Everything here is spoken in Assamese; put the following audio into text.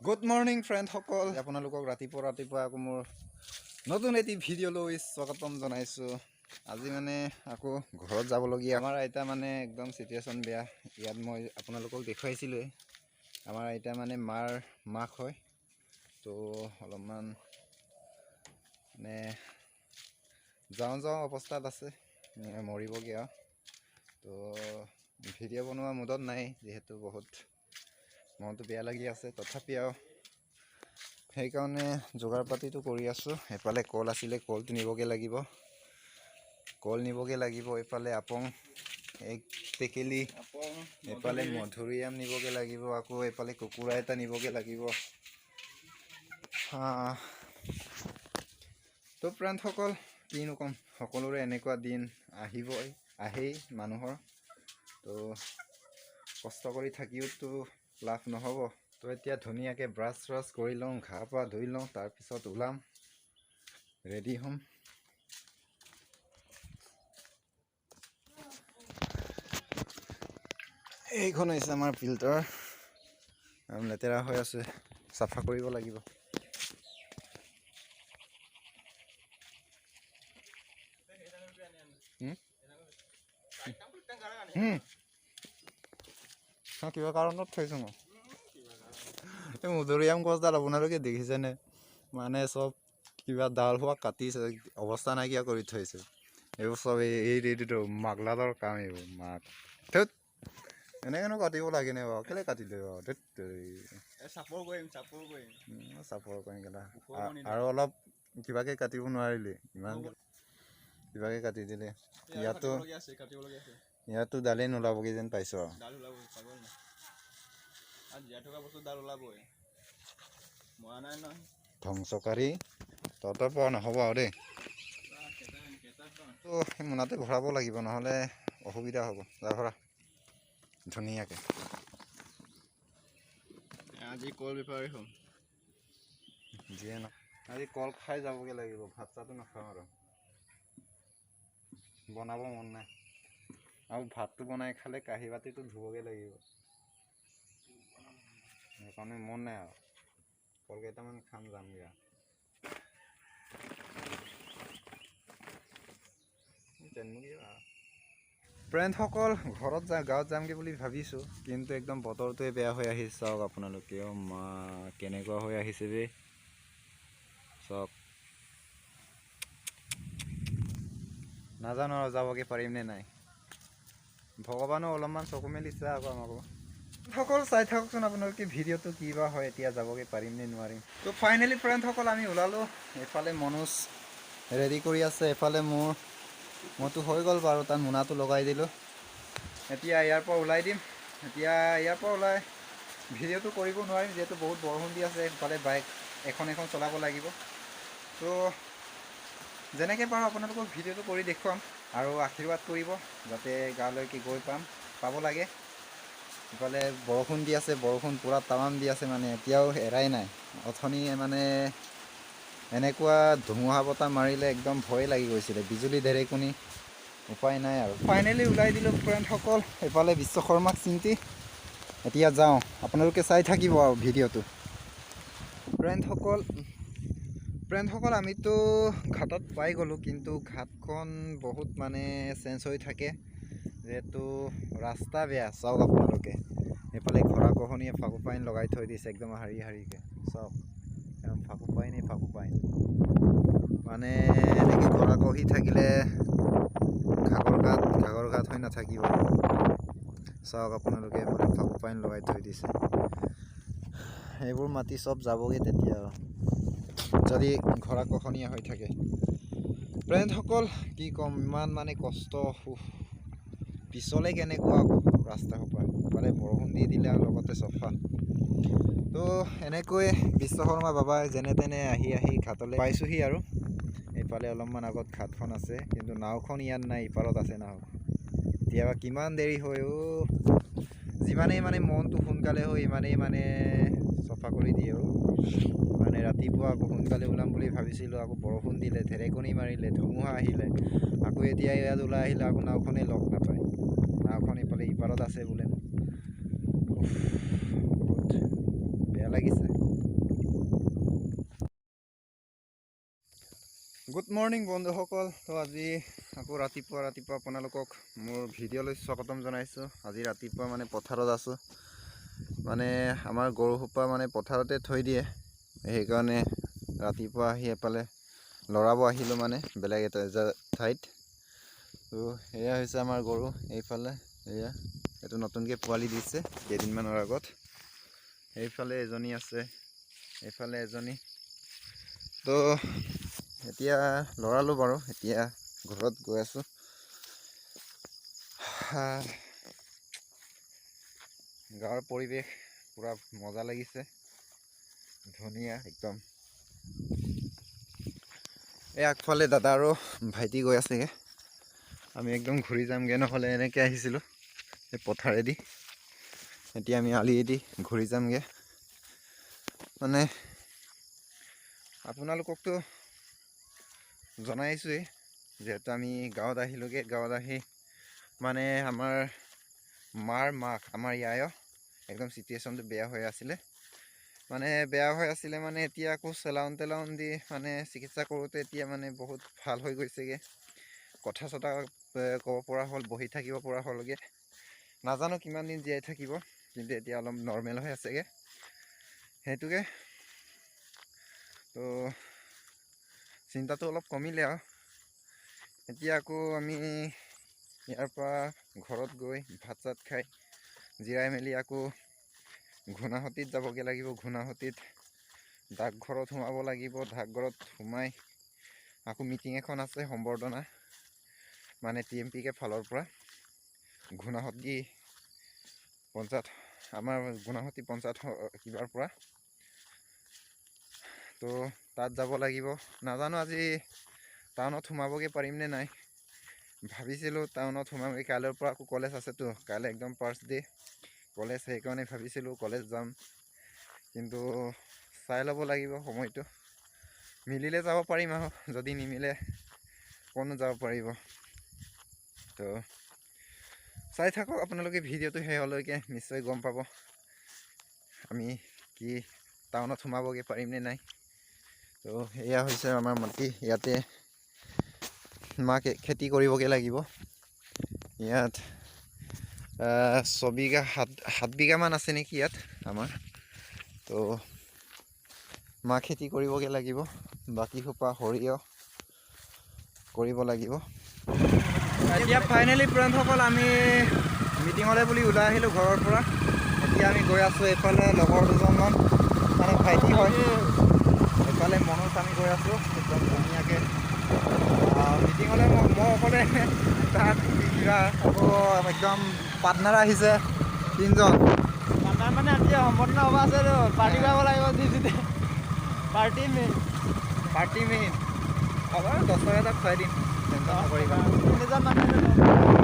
গুড মৰ্ণিং ফ্ৰেণ্ডসকল, আপোনালোকক ৰাতিপুৱা ৰাতিপুৱা আকৌ মোৰ নতুন এটি ভিডিঅ'লৈ স্বাগতম জনাইছোঁ। আজি মানে আকৌ ঘৰত যাবলগীয়া। আমাৰ আইতা মানে একদম চিটুৱেশ্যন বেয়া। ইয়াত মই আপোনালোকক দেখুৱাইছিলোঁৱেই, আমাৰ আইতা মানে মাৰ মাক হয়। তো অলপমান মানে যাওঁ যাওঁ অৱস্থাত আছে, মৰিবগৈ আৰু। তো ভিডিঅ' বনোৱা মুডত নাই, যিহেতু বহুত মনটো বেয়া লাগি আছে। তথাপি আৰু সেইকাৰণে যোগাৰ পাতিটো কৰি আছোঁ। এইফালে কল আছিলে, কলটো নিবগৈ লাগিব, কল নিবগৈ লাগিব। এইফালে আপং এক টেকেলি, এইফালে মধুৰিআম নিবগৈ লাগিব, আকৌ এইফালে কুকুৰা এটা নিবগৈ লাগিব। তো ফ্ৰেণ্ডসকল, কিনো ক'ম, সকলোৰে এনেকুৱা দিন আহিবই, আহেই মানুহৰ। তো কষ্ট কৰি থাকিওতো লাভ নহ'ব। তো এতিয়া ধুনীয়াকৈ ব্ৰাছ চ্ৰাছ কৰি লওঁ, ঘা পা ধুই লওঁ, তাৰপিছত ওলাম, ৰেডি হ'ম। এইখন হৈছে আমাৰ ফিল্টাৰ, লেতেৰা হৈ আছে, চাফা কৰিব লাগিব। কিবা কাৰণত থৈছোঁ মই। এই মধুৰিআম গছডাল আপোনালোকে দেখিছেনে? মানে চব কিবা ডাল হোৱা কাটিছে, অৱস্থা নাইকিয়া কৰি থৈছে। এইবোৰ চব এইটো মাগলাডৰ কাম, এইবোৰ মাক ধেৎ, এনেকৈনো কাটিব লাগেনে বাৰু? কেলৈ কাটিলে বাৰু? ধেৎ, চাপৰ কৰিম, চাপৰ কৰিম, চাপৰ কৰিম কেলা। আৰু অলপ কিবাকৈ কাটিব নোৱাৰিলি, ইমান কিবাকৈ কাটি দিলে। ইয়াতো ইয়াতো ডালেই নোলাবগৈ যেন পাইছোঁ আৰু। ডাল ওলাব, পাগল নাই। আৰু জীয়াই থকা বস্তু ডাল ওলাবই, মৰা নাই নহয়। ধ্বংসকাৰী তহঁতৰ পৰা নহ'ব আৰু দেই। তো সেই মোনাতে ভৰাব লাগিব, নহ'লে অসুবিধা হ'ব। যা ভৰা ধুনীয়াকৈ। আজি কল বেপাৰী হ'ম। যিয়ে ন, আজি কল খাই যাবগৈ লাগিব, ভাত চাতো নাখাওঁ আৰু, বনাব মন নাই। আৰু ভাতটো বনাই খালে কাঁহী বাতিটো ধুবগৈ লাগিব, সেইকাৰণে মন নাই আৰু। কল কেইটামান খাম, যামগৈ আৰু। ফ্ৰেণ্ডসকল, ঘৰত যা গাঁৱত যামগৈ বুলি ভাবিছোঁ, কিন্তু একদম বতৰটোৱে বেয়া হৈ আহিছে। চাওক আপোনালোকে, অ' মা কেনেকুৱা হৈ আহিছে বে, চাওক। নাজানো আৰু যাবগৈ পাৰিম নে নাই। ভগৱানো অলপমান চকু মেলিছে আকৌ আমাকো। সকল চাই থাককচোন আপোনালোকে ভিডিঅ'টো কি বা হয়, এতিয়া যাবগৈ পাৰিম নে নোৱাৰিম। তো ফাইনেলি ফ্ৰেণ্ডসকল আমি ওলালোঁ। এইফালে মনোজ ৰেডি কৰি আছে, এইফালে মোৰতো হৈ গ'ল বাৰু, তাত মোনাটো লগাই দিলোঁ। এতিয়া ইয়াৰ পৰা ওলাই দিম। এতিয়া ইয়াৰ পৰা ওলাই ভিডিঅ'টো কৰিব নোৱাৰিম, যিহেতু বহুত বৰষুণ দি আছে। এইফালে বাইক এখন এখন চলাব লাগিব। তো যেনেকৈ পাৰোঁ আপোনালোকক ভিডিঅ'টো কৰি দেখুৱাম, আৰু আশীৰ্বাদ কৰিব যাতে গাঁৱলৈকে গৈ পাব লাগে। ইফালে বৰষুণ দি আছে, বৰষুণ পূৰা তামাম দি আছে, মানে এতিয়াও এৰাই নাই। অথনি মানে এনেকুৱা ধুমুহা বতাহ মাৰিলে একদম ভয় লাগি গৈছিলে, বিজুলী ঢেৰেকণি, উপায় নাই আৰু। ফাইনেলি ওলাই দিলোঁ ফ্ৰেণ্ডসকল। এইফালে বিশ্বকৰ্মাক চিন্তি এতিয়া যাওঁ, আপোনালোকে চাই থাকিব আৰু ভিডিঅ'টো। ফ্ৰেণ্ডসকল, আমিতো ঘাটত পাই গ'লোঁ, কিন্তু ঘাটখন বহুত মানে চেঞ্জ হৈ থাকে, যিহেতু ৰাস্তা বেয়া। চাওক আপোনালোকে, এইফালে ঘৰা খহনীয়ে ফাকু পাইন লগাই থৈ দিছে একদম শাৰী শাৰীকৈ। চাওক, একদম ফাকু পাইনেই ফাকু পাইন। মানে এনেকৈ ঘৰা খহি থাকিলে ঘাগৰ ঘাট হৈ নাথাকিব। চাওক আপোনালোকে, এইফালে ফাকু পাইন লগাই থৈ দিছে। এইবোৰ মাটি চব যাবগৈ তেতিয়া আৰু, যদি ঘৰা খহনীয়া হৈ থাকে। ফ্ৰেণ্ডসকল, কি ক'ম, ইমান মানে কষ্ট। পিছলে কেনেকুৱা আকৌ ৰাস্তা সোপা, ইফালে বৰষুণ দি দিলে আৰু লগতে চফা। তো এনেকৈ বিশ্বকৰ্মা বাবাই যেনে তেনে আহি আহি ঘাটলৈ পাইছোঁহি আৰু। এইফালে অলপমান আগত ঘাটখন আছে, কিন্তু নাওখন ইয়াত নাই, ইপাৰত আছে নাওখন। কেতিয়াবা কিমান দেৰি হয় অ'। যিমানেই মানে মনটো সোনকালে হয়, ইমানেই মানে চফা কৰি দিয়ে অ'। মানে ৰাতিপুৱা আকৌ সোনকালে ওলাম বুলি ভাবিছিলোঁ, আকৌ বৰষুণ দিলে, ঢেৰেকণি মাৰিলে, ধুমুহা আহিলে, আকৌ এতিয়া ইয়াত ওলাই আহিলে আকৌ নাওখনেই লগ নাপায়। নাওখন ইফালে ইপাৰত আছে বোলে। বহুত বেয়া লাগিছে। গুড মৰ্ণিং বন্ধুসকল। তো আজি আকৌ ৰাতিপুৱা ৰাতিপুৱা আপোনালোকক মোৰ ভিডিঅ'লৈ স্বাগতম জনাইছোঁ। আজি ৰাতিপুৱা মানে পথাৰত আছোঁ। মানে আমাৰ গৰুসোপা মানে পথাৰতে থৈ দিয়ে, সেইকাৰণে ৰাতিপুৱা আহি এফালে লৰাব আহিলোঁ, মানে বেলেগ এটা ঠাইত। তো এয়া হৈছে আমাৰ গৰু এইফালে। এয়া এইটো নতুনকৈ পোৱালি দিছে কেইদিনমানৰ আগত। এইফালে এজনী আছে, এইফালে এজনী। তো এতিয়া লৰালোঁ বাৰু, এতিয়া ঘৰত গৈ আছোঁ। গাঁৱৰ পৰিৱেশ পূৰা মজা লাগিছে, ধুনীয়া একদম। এই আগফালে দাদা আৰু ভাইটি গৈ আছেগৈ। আমি একদম ঘূৰি যামগৈ, নহ'লে এনেকৈ আহিছিলোঁ এই পথাৰেদি। এতিয়া আমি আলিয়েদি ঘূৰি যামগৈ। মানে আপোনালোককতো জনাইছোৱেই, যিহেতু আমি গাঁৱত আহিলোঁগৈ। গাঁৱত আহি মানে আমাৰ মাৰ মাক, আমাৰ ইয়ায় একদম চিটুৱেশ্যনটো বেয়া হৈ আছিলে। মানে বেয়া হৈ আছিলে, মানে এতিয়া আকৌ চেলাউন তেলাউন দি মানে চিকিৎসা কৰোঁতে এতিয়া মানে বহুত ভাল হৈ গৈছেগৈ। কথা চথা ক'ব পৰা হ'ল, বহি থাকিব পৰা হ'লগৈ। নাজানো কিমান দিন জীয়াই থাকিব, কিন্তু এতিয়া অলপ নৰ্মেল হৈ আছেগৈ, সেইটোকে। তো চিন্তাটো অলপ কমিলে আৰু। এতিয়া আকৌ আমি ইয়াৰ পৰা ঘৰত গৈ ভাত চাত খাই জিৰাই মেলি আকৌ ঘূণাসুঁতিত যাবগৈ লাগিব। ঘূণাসুঁতিত ডাকঘৰত সোমাব লাগিব। ডাকঘৰত সোমাই আকৌ মিটিং এখন আছে, সম্বৰ্ধনা, মানে টিএমপিকে ফালৰ পৰা, ঘূণাসুঁতি পঞ্চায়ত, আমাৰ ঘূণাসুঁতি পঞ্চায়ত কিবাৰ পৰা। তো তাত যাব লাগিব। নাজানো আজি টাউনত সোমাবগৈ পাৰিম নে নাই। ভাবিছিলোঁ টাউনত সোমামগৈ, কাইলৈৰ পৰা আকৌ কলেজ আছেতো। কাইলৈ একদম ফাৰ্ষ্ট ডে কলেজ, সেইকাৰণে ভাবিছিলোঁ কলেজ যাম। কিন্তু চাই ল'ব লাগিব, সময়টো মিলিলে যাব পাৰিম আৰু যদি নিমিলে ক'নো যাব পাৰিব? তো চাই থাকক আপোনালোকে ভিডিঅ'টো শেষলৈকে, নিশ্চয় গম পাব আমি কি টাউনত সোমাবগৈ পাৰিম নে নাই। তো এয়া হৈছে আমাৰ মাটি। ইয়াতে মাকে খেতি কৰিবগৈ লাগিব। ইয়াত 6 বিঘা, 7 বিঘামান আছে নেকি ইয়াত আমাৰ। তো মা খেতি কৰিবগৈ লাগিব, বাকী সোপা সৰিয়হ কৰিব লাগিব। এতিয়া ফাইনেলি ফ্ৰেণ্ডসকল, আমি মিটিঙলৈ বুলি ওলাই আহিলোঁ ঘৰৰ পৰা। এতিয়া আমি গৈ আছোঁ। এইফালে লগৰ দুজনমান, মানে ভাইটি হয়, এইফালে মনোজ। আমি গৈ আছোঁ একদম ধুনীয়াকৈ মিটিঙলৈ। মই অকলে তাত কিবা আকৌ একদম পাৰ্টনাৰ আহিছে তিনিজন। পাৰ্টনাৰ মানে আজি সম্বৰ্ধনা সভা আছে, পাৰ্টি কৰিব লাগিব। যি পাৰ্টি মেইন। পাৰ্টি মেইন হ'ব, 10 টকা এটা খুৱাই দিম, টেনশ্যন নকৰিবা। তিনিজন মানুহ।